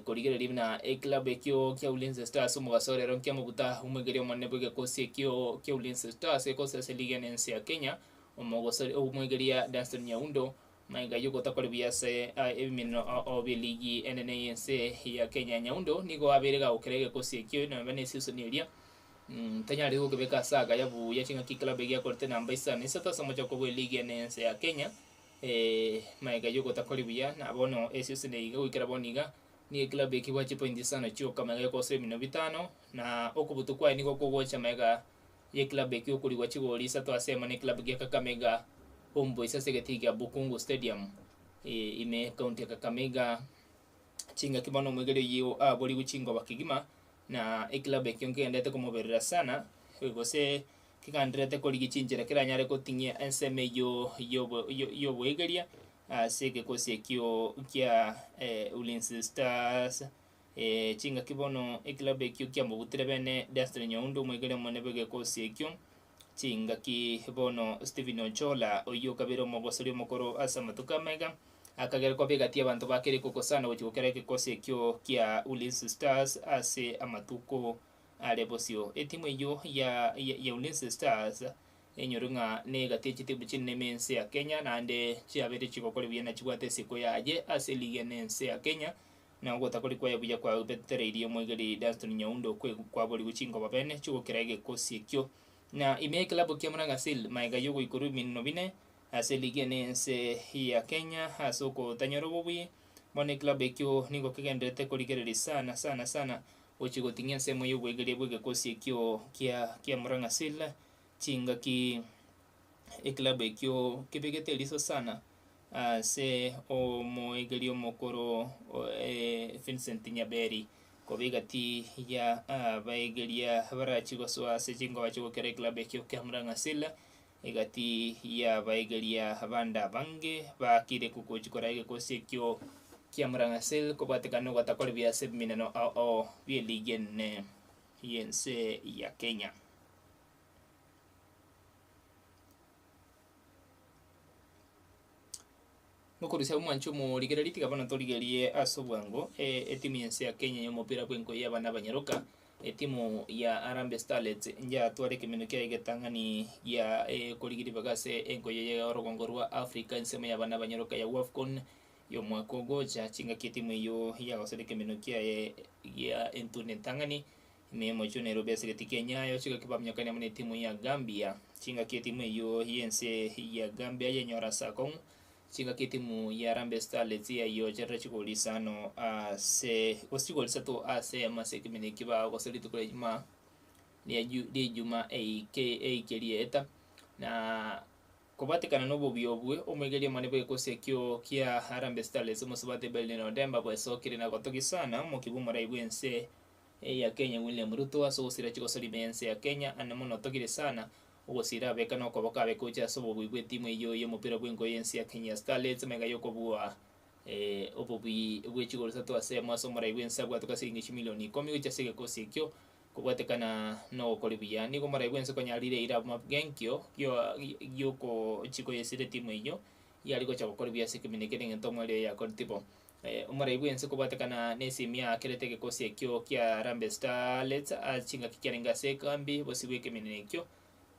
korigereria buna eklabu ekio kia Ulinzi Stars omogaso ore ero nkiamobuta omwegeria omonene bw'egekosi ekio kia Ulinzi Stars gekosi ase eligi ene ense ya Kenya, omogosori omwegeria Dunstan Nyaundo. Magega y'ogotakora buya ase ebimeneno ao bi'eligi enene y'ense ya Kenya, Nyaundo nigo abeire gagokera egekosi ekio nonya ne season eria tanyareti gokebeka ase agaya buya ching'aki club eria yakorete namba isano na isato ase omochoko bw'eligi enene y'ense ya Kenya magega y'ogotakori buya na bono eseason eye iga goikera bono iga nigo eclub eke ebwate chipoint isano chioka magega y'okosoa ebimeneno bitano na okobutu kwaye nigo kogocha magega y'eclub ekio okorigwa chigori isato ase emo na eclub gia Kakamega Homeboyz ase egetii kia Bukungu Stadium ime ekaunti ya Kakamega. Chingaki bono omwegeri oyio aborigwe chingoba kegima na eclub ekio nkegenderete komoberera sana gose kegandererete korigia chinchera keranyare goting'ia ensemo eyio yobo yoboegeria ase egekosi ekio kia Ulinzi Stars. Chingaki bono eclub ekio kiamobutire bene Dustin Nyaundo omwegeri omonene bw'egekosi ekio, chingaki bono Stephen Ochola oyio okabere omogosori omokoro ase amatuko amaiga, akagera koba egati y'abanto ba kera ekokosana gochia gokera egekosi ekio kia Ulinzi Stars ase amatuko are bosio. Etimu eyio ya ya Ulinzi Stars enyore ng'a negati ye chitimu chinene ime ense ya Kenya naende chiabeire chigokora buya na chibwate esiko yaye ase eligi ene ense ya Kenya. Na ogotakori kwaye buya kwabetereirie omoigeri Dunstan Nyaundo kwaborigwe chingoba bene chi'ogokera egekosi ekio. Na ime y'eklabu kia Murang'a-Seal magega y'ogoikorwa ebiminino bine ase eligi ene y'ense ya Kenya ase okotanyora obobui, bono eklabu ekio nigo kegendererete korigereria sana sana sana gochia goting'ia ensemo y'oboegeria bw'egekosi ekio kia kia Murang'a-Seal chingaki eklabu ekio kebegete eriso sana Ase omoegeri omokoro Vincent Nyaberi, koba egati ya abaegeria barachie gosoa ase chingoba chi'ogokera eclub ekio kia Murang'a Seal, egati ya abaegeria abande abange bakire gochi koraa egekosi ekio kia Murang'a Seal kobwatekana nogotakora buya ase ebimineno ao ao bi'eligi enene y'ense ya Kenya. Ngokorusia omwancho omorigereria tiga bono torigererie ase obwango etimu y'ense ya Kenya y'omopira bw'enkoyo y'abana abanyaroka, etimu ya Harambee Starlets yatwara ekemino kiaye egetang'ani gia korigia ribaga ase enkoyo ya orogongo rwa Africa ensemo y'abana abanyaroka ya Wafcon y'omwaka ogocha, chingaki etimu eyio yagosire ekemino kiaye gia entunda entang'ani. Ime y'omochie o Nairobi ase egati ki'enyayo, chingaki baminyokania amo netimu ya Gambia. Chingaki etimu eyio y'ense ya Gambia yenyora ase akong'u, chingaki etimu ya Harambee Starlets yayocherera chigoli isano ase gose chigoli isato ase eyemo ase ekeminyo ekio bagose rituko ria Ijumaa ria ju ria Ijumaa eike eike rieta na Kobwatekana nobobuya obwe, omoigeria omonene bw'egekosi ekio kia Harambee Starlets, omosubati Beldine Odemba bwesokire na gotogia sana omokia bw'omorai bw'ense ya Kenya William Ruto ase ogosira chigosori ime y'ense ya Kenya ande mono otogire sana ogosira abeka na okoboko abe gocha ase obobui bw'etimu eyio y'omopira bw'enkoyo y'ense ya Kenya Starlets amaiga y'okobua obobui bwe chigoro isato ase emo ase omorai bw'ense abwate ase chiringi chimilioni ikomi gochia ase egekosi ekio Kobwatekana nogokori buya, nigo omorai bwensi konyarire eira genkio giokochikoyesira etimu eyio yare gocha gokora buya ase ekemina ekio nengento omoerio oye yakoreti bo. Omorai bwensi kobwatekana na esimi yaakerete egekosi ekio kia Harambee Starlets ase chingaki chiarenge ase ekambi bosio bw'ekeminwa ekio,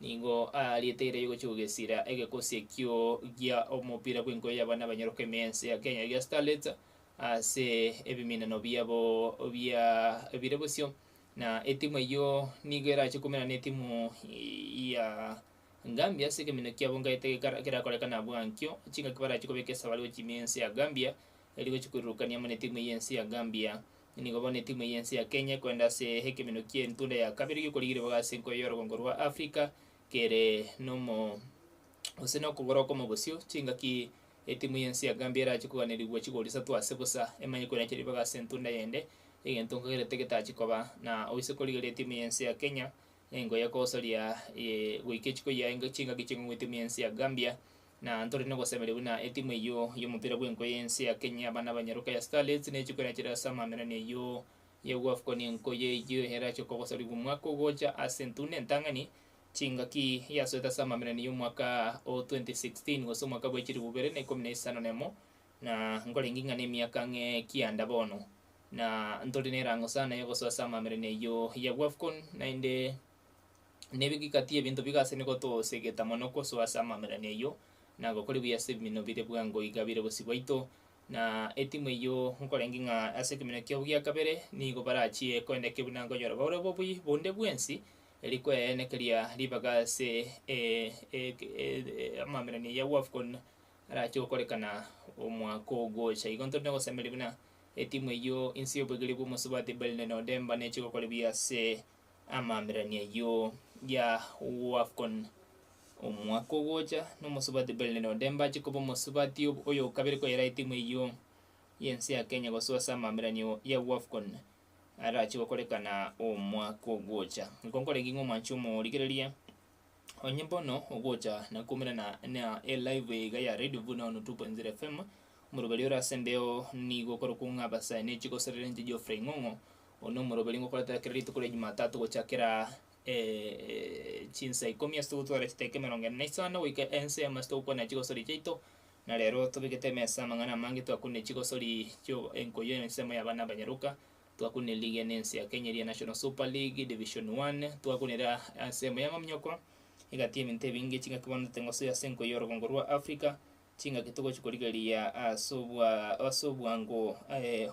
nigo ariete eira yogochia kogesira egekosi ekio gia omopira bw'enkoyo y'abana abanyaroka ime y'ense ya Kenya gia Starlets ase ebiminano biabo bia bire bosio, na etimu eyio nigo erache koumera netimu ya Gambia ase ekeminwa kiabo nkaete kerakorekane abwo ankio, chingaki barache kobeka esabari gochia ime y'ense ya Gambia, erio gochia koirurukania amo netimu y'ense ya Gambia. Nigo bono etimu y'ense ya Kenya ekoenda ase ekeminwa ki'entunda ya kabere giokorigia ribaga ase enkoyo y'orogongo rwa Africa, kere nomo gose nokogoro okomo bosio, chingaki Etimu y'ense ya Gambia erache koganerigwa chigori isato ase bosa, emanye koiracha ribaga ase entunda yende, egento nkagerete getachi koba. Na oise korigereria etimu y'ense ya Kenya, engo yakogosoria goika echiko yaye chingaki ching'ong'u etimu y'ense ya Gambia, na ntore nogosemeria buna etimu eyio y'omopira bw'enko y'ense ya Kenya abana abanyaroka ya Starlets nechi koirachera ase amamerani ayio ya Wafcon enkoyo eyio erache kogosorigwa omwaka ogocha ase entunda entang'ani Chingaki yasoete ase amamerani y'omwaka o 2016 gose omwaka bwe chilifu bibere na ikomi na isano nemo, na nkorenge ng'a nemiaka ang'e kianda bono, na ntore nerango sana y'ogosoa ase amamerani ayio ya Wafcon, naende nebigikati ebinto bigase nigo tosegeta mono gosoa ase amamerani ayio. Na gokora buya ase ebimino bire bwango iga bire bosio bwaito, na etimu eyio nkorenge ng'a ase ekemino kiabo gia kabere nigo barachie koendeke buna nkonyora bare obobui bonde bwensi, eri koeenekeria ribaga ase amamerani ya Wafcon arache gokorekana omwaka ogocha. Igo ntore nogosemeria buna etimu eyio inse y'obwegeri bw'omosubati Belinda Odemba neche gokora buya ase amamerani ayio ya Wafcon. Omwaka ogocha, na omosubati Belinda Odemba ache koba omosubati oyo okabere koyera etimu eyio y'ense ya Kenya gosoa ase amameranio ya Wafcon arache gokorekana omwaka ogocha. Nigo nkorenge ng'a omwanchi omorigereria, onye bono ogocha na koumerana na elive iga ya Radio Buna 102.0 FM, omoroberi ore ase embeo nigo okorokwa ng'a abasae ne chigoserera inche Geoffrey Ng'ong'o, oyo na omoroberi ngokoretera kera rituko ria Jumatatu gochakera chinsa ikomi ase togotwara chidakika emerongo ene na isano goika ensemo ase togokwana chigosori chiaito, na rero tobegete emesa amang'ana amange twakunire chigosori chio enkoyo ensemo ya abana abanyaroka, twakunire league ene ense ya Kenya eria National Super League Division One, twakunire ensemo ya amaminyoko, egati y'ebinto ebinge chingaki bono totengosoe ase enkoyo ya orogongo rwa Africa, chingaki togochi korigereria ase obwa ase obwango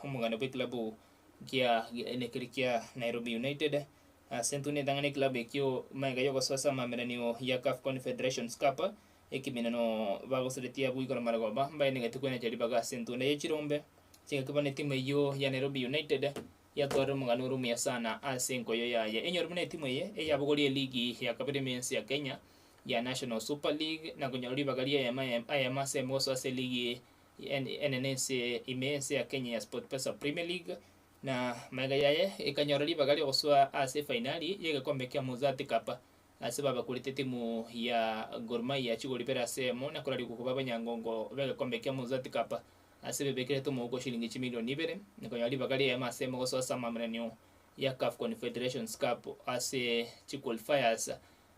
omoganda bwa eklabu kia nekeri kia Nairobi United. Ase intwe netang'ani eklabu ekio magega y'ogosoa ase amameranio ya CAF Confederations Cup, ekiminano bagoseretie abwo igoro marogoba mbaenegete kwenacha ribaga ase entunda ye chirombe. Chingaki bono etimu eyio ya Nairobi United yatwarire omogano ore omuya sana ase enkoyo yaye. Enyore buna etimu eye eyabogoria eligi ya kabere ime ense ya Kenya ya National Super League na konyora ribaga ri'eyemo eyemo ase eyemo gosoa ase eligi enene ense ime y'ense ya Kenya ya SportPesa Premier League. Na magega yaye ekanyora ribaga ri'ogosoa ase efainali y'egekombe kia Mozzart Cup, ase babakurete etimu ya Gor Mahia chigori bere ase eyemo na korarigwa koba abanyangongo b'egekombe kia Mozzart Cup ase bebekerete omouko shilingi chimilioni ibere, na konyora ribaga ri'eyemo ase eyemo gosoa ase amamananio ya CAF Confederations Cup ase chiqualifiers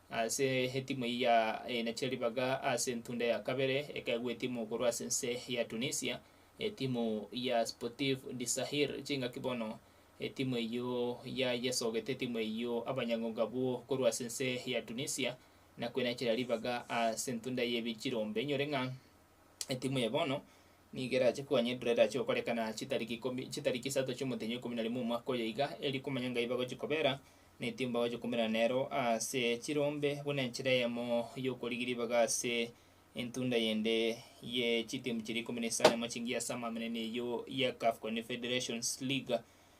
ase etimu eyio ya enachire ribaga ase entunda ya kabere ekaegwa etimu korwa ase ense ya Tunisia. Etimu ya Sportif de Sahel chingaki bono etimu eyio yayesogete etimu eyio abanyang'onga abwo korwa ase ense ya Tunisia na kwenachera ribaga ase entunda y'ebichirombe. Inyore ng'a etimu eye bono nigo erache koganya edura erache gokorekana chitariki ikomi chitariki isato chi'omotenyi ikomi na rimo omwaka oyo iga eri komanya ngai bagochi kobera na etimu bagochi komerana nero ase chirombe buna enchera eyemo y'okorigia ribaga ase Entunda yende ye chitimu chiria ikomi na isano emo chingiya ase amamenene eyio ya CAF Confederations League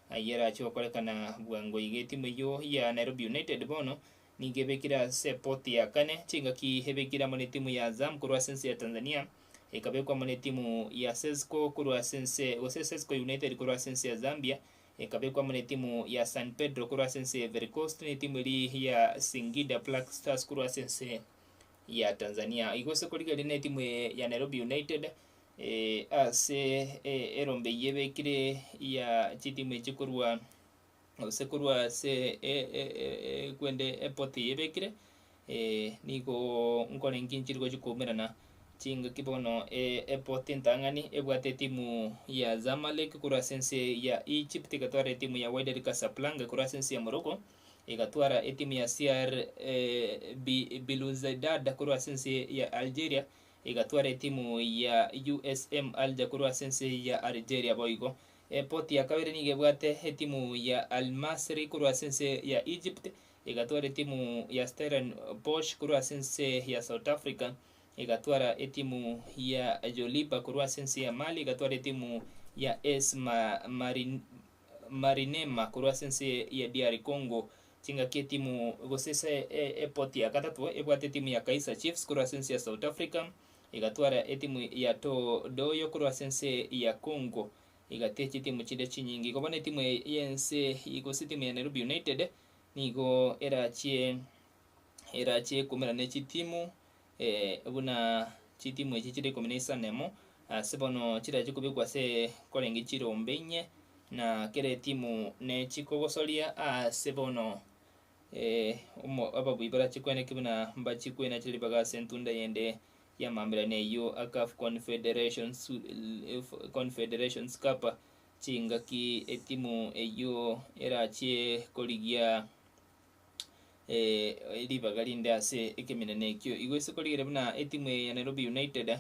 ayio erache gokorekana bwango iga. Etimu eyio ya Nairobi United bono nigo ebekire ase epoti ya kane chingaki ebekire amo netimu ya Azam korwa ase ense ya Tanzania, ekabekwa amo netimu ya Zesco korwa ase ense gose Zesco United korwa ase ense ya Zambia, ekabekwa amo netimu ya San Pedro korwa ase ense ya Ivory Coast, na etimu eria ya Singida Black Stars korwa ase ense ya Tanzania. Igo ase korigereria na etimu eye ya Nairobi United ase erombe eyio ebekire ya chitimu echi korwa gose korwa ase ekwende epoti eyio ebekire, nigo nkorenge nchiri gochi koumerana chingaki bono epoti entang'ani ebwate etimu ya Zamalek korwa ase ense ya Egypt, egatwara etimu ya Wydad Casablanca korwa ase ense ya Morocco. Egatwara etimu ya CR Belouizdad korwa ase ense ya Algeria, egatwara etimu ya USM Alger korwa ase ense ya Algeria boigo. Epoti ya kabere nigo ebwate etimu ya Al Masry korwa ase ense ya Egypt, egatwara etimu ya Stellenbosch korwa ase ense ya South Africa, egatwara etimu ya Joliba korwa ase ense ya Mali, egatwara etimu ya AS Marinema korwa ase ense ya DR Congo. Chingaki etimu gose ase epoti ya gatato ebwate etimu ya Kaizer Chiefs korwa ase ense ya South Africa, egatwara etimu ya Todoyo korwa ase ense ya Congo, egatia chitimu chinde chinyinge. Igo bono etimu y'ense gose etimu ya Nairobi United nigo erachie erachie koumera ne chitimu buna chitimu echi chire ikomi na isano emo, ase bono chirache kobekwa ase korenge chirombe inye, na kera etimu ne chikogosoria ase bono omo ababui barache kweneki buna mbachie kwenacha ribaga ase entunda yende y'amaambera eyio a CAF Confederations Confederations Cup, chingaki etimu eyio erachie korigia. Ribaga rinde ase ekeminene ekio. Igo ase korigereria buna etimu eye ya Nairobi United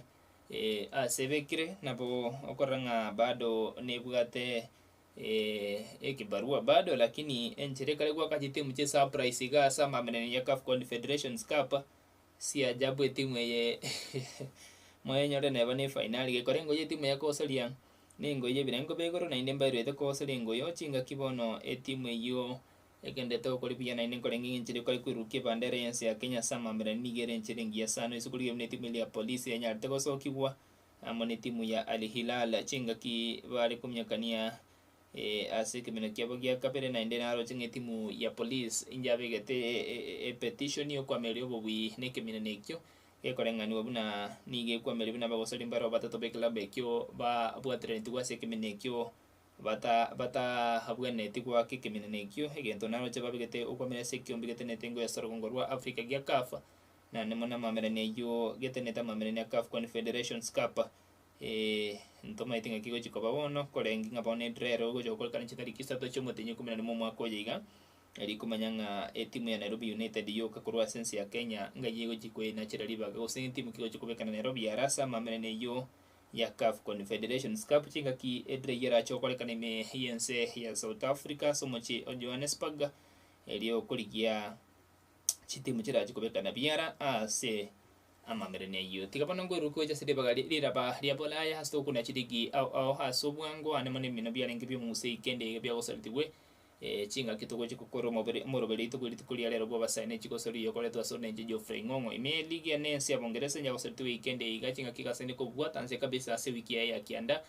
ase ebekire nabo okorora ng'a bado nebwate ekibarua bado lakini enchera ekare goaka chitimu chia esurprise iga ase amamenene ya CAF Confederations Cup, si ajabu etimu eye mwenyore neba na efainali gekora engoyo etimu yakosaria na engoyo ya ebirengo bia igoro naende mbairwete kogosaria engoyo chingaki bono etimu eyio Egenderete gokora buya naende nkorenge ng'a enchera ekore koirurukia ebandera y'ense ya Kenya ase amaambera nigo ere enchera engiya sana ase korigia buna etimu eria ya Police yanyarete gosokigwa amo na etimu ya Al Hilal chingaki bare komiakania ase ekemino kiabo gia kabere naende naroche ng'a etimu ya Police injabegete epetition yokoamereria obobui na ekemineno ekio gekoreng'aniwa buna nigo ekwamereria buna abagosori mbaro batato b'eklabu ekio babwateranetigwe ase ekemino ekio. Bata batabwenereti goaka ekemineno ekio, egento naroche babegete okwamera ase ekiombe getenenete ingo ase orogongo rwa Africa gia CAF, naende mono amamerani ayio getenenete amamerani a CAF Confederations Cup. Ntomaeti ng'aki egochi koba bono, korenge ng'a bono edira ero egocha gokorekana chitariki isato chia omotienyi ikomi na rimo omwaka oyo iga, erio komanya ng'a etimu ya Nairobi United yoka korwa ase ense ya Kenya ng'ai egochi koenachera ribaga gose etimu ki egochi kobekana Nairobi ere ase amamerani ayio ya CAF Confederations Cup chingaki edira erache gokorekana ime y'ense ya South Africa ase omochie o Johannesburg erio korigia chitimu chirache kobekana biara ase amamerani ayio. Tiga bono nkoiruke gocha ase ribaga riraba ria Bulaya ase togokuna chiligi ao ao ase obwango ande mono ebimino biarenge bi'omong'use ikende iga biagosaretigwe Chingaki togochia gokora omobere omoroberi oito bwe rituko ria rero bw'abasae ne chigosori riyokoretwa ase onenche Geoffrey Ng'ong'o. Ime y'eligi ene ense ya Bongeresa enyagosaretwe weekend eye iga chingaki gasani kobwata nse kabisa ase ewiki yaye ya kianda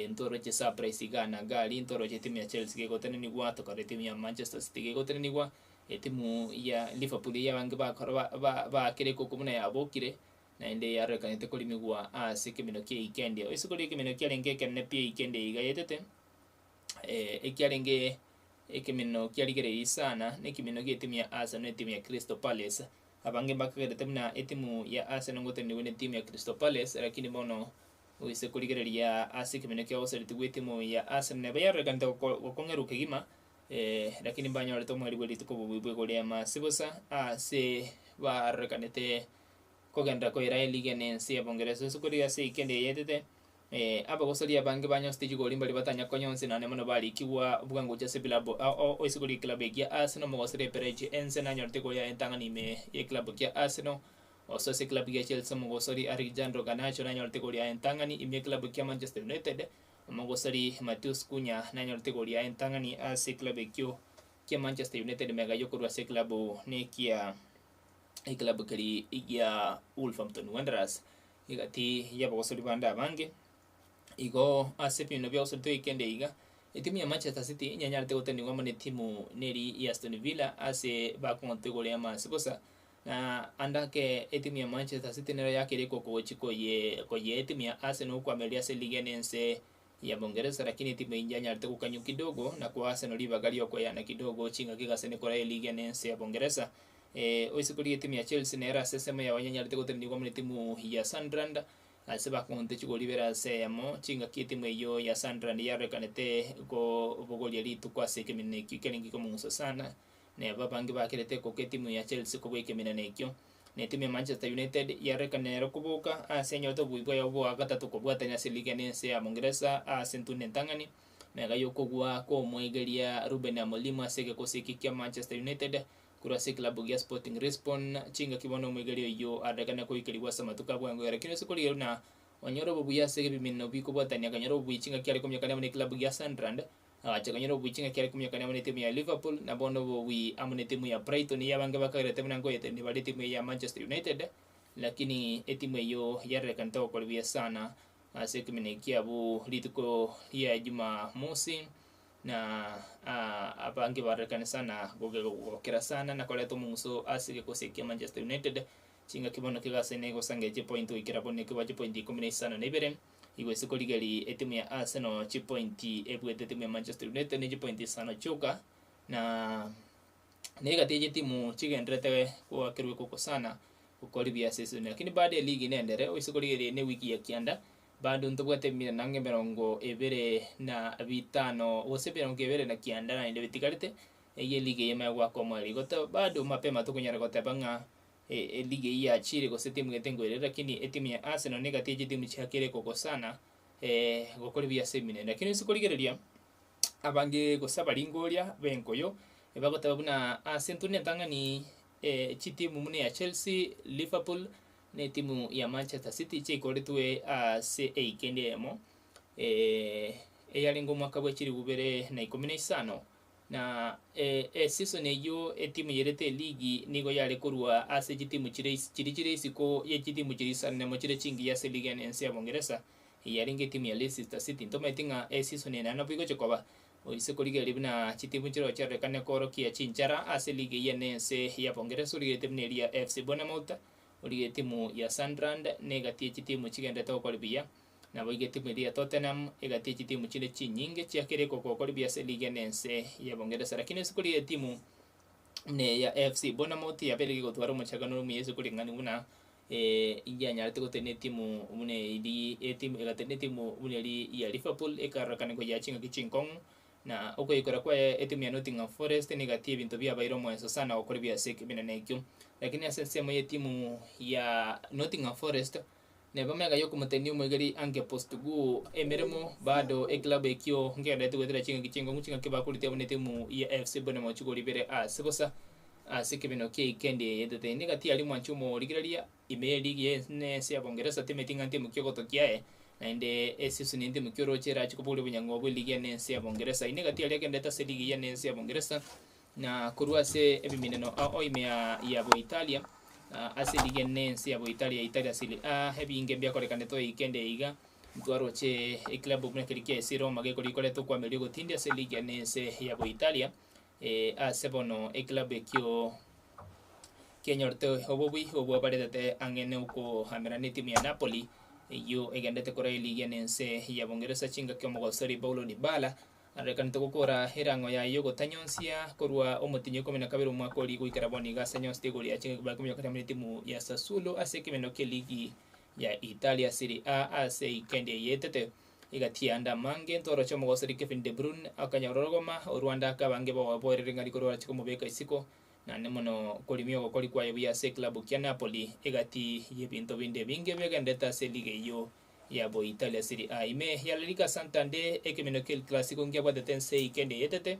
ntoroche surprise iga na gari ntoroche etimu ya Chelsea gegotenenigwa tokore etimu ya Manchester City gegotenenigwa etimu ya Liverpool eye abange bakora ba ba baakire ekoko buna yabokire naende yarorekanete korimigwa ase ekemino kia weekend. Ase kori ekemino kiarenge ekenene pi weekend eye iga yaetete. Ekiarenge ekemino kiarigereirie sana, nekemino gi'etimu ya Arsenal na etimu ya Crystal Palace. Abange mbakagerete buna etimu ya Arsenal ngotenenigwe na etimu ya Crystal Palace, lakini bono oise korigereria ase ekemino kia obosereti bwa etimu ya Arsenal neba yarorekanete gokong'erwa kegima, lakini mbanyorete omweri bwe rituko obobuya bwa igoro y'amase bosa ase barorekanete kogenderera koira eligi ene ense ya Bongeresa. Ase korigereria ase weekend eye yaetete. Abagosoria abange banyonsete chigori mbaria batanya konyonsi naende mono barikigwa bwango gochia ase ebilabu ao ao isiko ri'ekilabu ekia Arsenal omogosoria Eperechi Ense nanyorete egori yaye entang'ani ime y'ekilabu kia Arsenal. Gose ase ekilabu gia Chelsea omogosori Alejandro Garnacho nanyorete egori yaye entang'ani ime y'ekilabu kia Manchester United. Omogosori Matheus Cunha nanyorete egori yaye entang'ani ase ekilabu ekio kia Manchester United mega yokorwa ase ekilabu nekia ekilabu keria gia Wolverhampton Wanderers. Egati y'abagosori bande abange, igo ase ebinto bia gosori toike ende iga, etimu ya Manchester City nyanyarete gotenenigwa amo netimu neri ya Aston Villa ase bakong'ota igoro y'amache bosa, na ande ake etimu ya Manchester City nero yakeire gochi koye koyea etimu ya Arsenal okwamereria ase eligi ene ense ya Bongeresa lakini etimu eyio yanyarete gokanywa kidogo na koa Arsenal ribaga riokoeyana kidogo chingaki gasene koraa eligi ene ense ya Bongeresa. Oise korigia etimu ya Chelsea nere ase ensemo yabo yanyarete gotenenigwa amo netimu ya Sunderland ase bakomonte chigori ibere ase eyemo chingaki etimu eyio ya Sunderland yarorekanete kobogoria rituko ase ekemineno ekio kiarenge komong'usa sana neba abange bakerete koka etimu ya Chelsea kobua ekemineno ekio. Na etimu ya Manchester United yarorekana nero koboka ase enyorete oboyi bwaye bwa gatato kobwatania ase eligi ene ense ya Bongeresa ase entunda entang'ani mega yokogwa kw'omoegeria Ruben Amorim ase egekosi eke kia Manchester United Korwa ase eklabu gia Sporting Lisbon, chingaki bono omoigeria oyio arorekane koikerigwa ase amatuko a bwango lakini ase korigereria buna onyore obobuya ase ebimino bikobwatania akanyora obobuya chingaki are kominyokania amo neklabu gia Sunderland, agacha konyora obobuya chingaki are kominyokania amo netimu ya Liverpool, na bono obobuya amo netimu ya Brighton eyio abange bakagerete buna nkoyetenenia bare etimu eye ya Manchester United, lakini etimu eyio yarorekanete gokora buya sana ase ekemino ekiabo rituko ria Jumamosi. Na abange barorekane sana gokera sana na koreta omong'uso ase egekosi ekia Manchester United, chingaki bono kegasene gosangereria chipointi goikera bono ekebwa chipointi ikomi na isano na ibere, igo ase korigereria etimu ya Arsenal chipointi ebuete etimu ya Manchester United ne chipointi isano chioka, na negati ye chitimu chigendererete goakerwa ekoko sana gokora buya ase esoni. Lakini bado eligi nendere oise korigereria ne ewiki ya kianda. Bado ntobwate emira nange emerongo ebere na bitano, gose emerongo ebere na kianda naende bitigarete. Eyio eligi eyemo ya goaka omoerio. Igo to bado mapema tokonyara goteba ng'a eligi eyio yachire gose timu gete nkoirere lakini etimu ya Arsenal negati ye chitimu chiakire kogosana gokora buya ase eminene. Lakini ase korigereria abange gose abaringoria b'enkoyo ebagoteba buna ase intwe nentang'ani chitimu buna eya Chelsea, Liverpool na etimu ya Manchester City chiaikoretwe ase eikendi eyemo eyarenge omwaka bwe chilifu bibere na ikomi na isano. Na esisoni eyio etimu yerete eligi nigo yare korwa ase chitimu chire is chiria chire isiko ye chitimu chiria isano nemo chire chingiya ase eligi ene ense ya Bongeresa, eyarenge etimu ya Leicester City. Ntomaeti ng'a esisoni eye naende nabo egochia koba, oise korigereria buna chitimu chire chiarorekane koorokia chinchara ase eligi eyio ene ense ya Bongeresa, origereti buna eria ya FC Bournemouth, origereti etimu ya Sunderland, na egati ye chitimu chigenderete gokora buya. Naboigo etimu eria ya Tottenham egatia chitimu chinde chinyinge chiakire gokora buya ase eligi ene ense ya Bongeresa. Lakini ase korigia etimu buna eya AFC Bournemouth yabeire gegotwara omochakano ore omuya ase koreng'ania buna yanyarete gotenena etimu buna eri etimu egatenena etimu buna eri ya Liverpool ekarorekana koyia chingaki chinkong'u na okoyekora kwaye etimu ya Nottingham Forest negatia ebinto biabaire omoeso sana gokora buya ase ekeminana ekio. Lakini ase ensemo ya etimu ya Nottingham Forest Neba magega y'okomotenia omoegeri Ange Postecoglou emeremo, bado eklabu ekio nkegendererete goetera chingaki chinkong'u chingaki bakorete amo netimu ya AFC Bournemouth chigori ibere ase bosa ase ekebeno kia ikendi eye etete. Nigo tiari mwanchi omorigereria ime y'eligi y'ense ya Bongeresa timeti ng'a ntimu ki ogotokia aye naende esisoni ntimu ki oroche erache kobogoria obonyang'u bw'eligi y'ense ya Bongeresa. Nigo tiari agendererete ase eligi y'ense ya Bongeresa Na korwa ase ebimineno ao ime ya Boitalia, ase eligi enene ense ya Boitalia, Italia Serie A, ebinge mbiakorekanete oike ende iga, ntwaroche eclub buna keria kia AS Roma gekori koreta okwameria ogotindi ase eligi enene ense ya Boitalia, ase bono eclub ekio kianyorete obobui obwo baretete ang'e na okohamera na etimu ya Napoli, eyio egenderete koraa eligi enene ense ya Bongeresa chingaki omogosori Paulo Dybala Arorekanete gokora erang'o yaye y'ogotanyonsia korwa omotienyi o ikomi na kabere omwaka oria goikera bono iga ase anyonsi tigori ya chingaki bakominyoka amo netimu ya Sassuolo ase ekemeno ki'eligi ya Italia Serie A ase eikendi eye etete. Egati y'ande amange ntoroche omogosori Kevin De Bruyne akanyora orogoma orwande ake abange baoboerire ng'a rikoro barache komobeka isiko naende mono korimia ogokori kwaye buya ase eklabu kia Napoli egati y'ebinto binde ebinge biagenderete ase eligi eyio ya Boitalia Serie A. Ime ya La Liga Santander, ekemino ki'El Clasico nkiabwatete ense eikendi eyetete,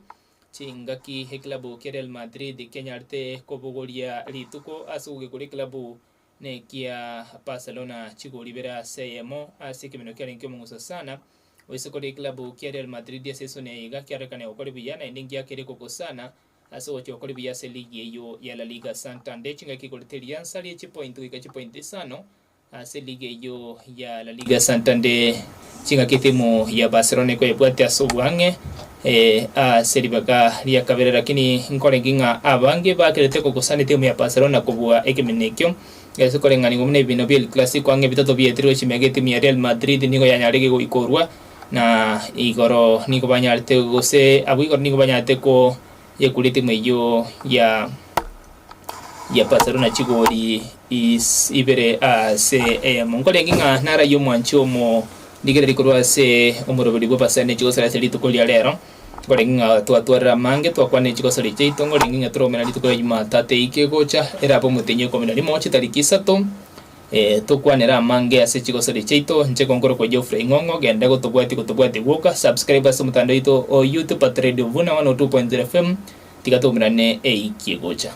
chingaki eklabu kia Real Madrid kianyarete kobogoria rituko ase ogokigwa eklabu nekia Barcelona chigori ibere ase eyemo ase ekemino kiarenge ki'omong'uso sana. Oise kore eklabu kia Real Madrid ase esoni eye iga kiarorekana gokora buya naende ngiakere kogosana ase ogochia gokora buya ase eligi eyio ya La Liga Santander chingaki igorete riansa rie chipoint goika chipoint isano Ase eligi eyio ya La Liga Santander, chingaki etimu ya Barcelona ekoyebwatia ase obwang'e ase ribaga ria kabere lakini nkorenge ng'a abange bakerete kogosana etimu ya Barcelona kobua ekemina ekio ase koreng'anigwa buna ebino bia El Clasico ang'e bitato bietirwe chimega etimu ya Real Madrid nigo yanyarege goikorwa na igoro nigo banyarete gose abwo igoro nigo banyarete koyekura etimu eyio ya ya Barcelona chigori is ibere ase eyemo. Nkorenge ng'a narayie omwanchi omo ndigereri korwa ase omoroberi bw'abasani chigosori ase rituko ria rero. Nkorenge ng'a twatwarire amange twakwanire chigosori chiaito nkorenge ng'a toromera rituko ria Jumatatu eyio egocha erabe omotenyi o ikomi na rimo chitariki isato tokwanere amange ase chigosori chiaito. Inche nkorokwa Geoffrey Ng'ong'o genda gotobwatia gotobwatia gwoka subscribe ase omotandao oito o YouTube at Radio Vuna 102.0 FM. Tiga toumerane eiki egocha.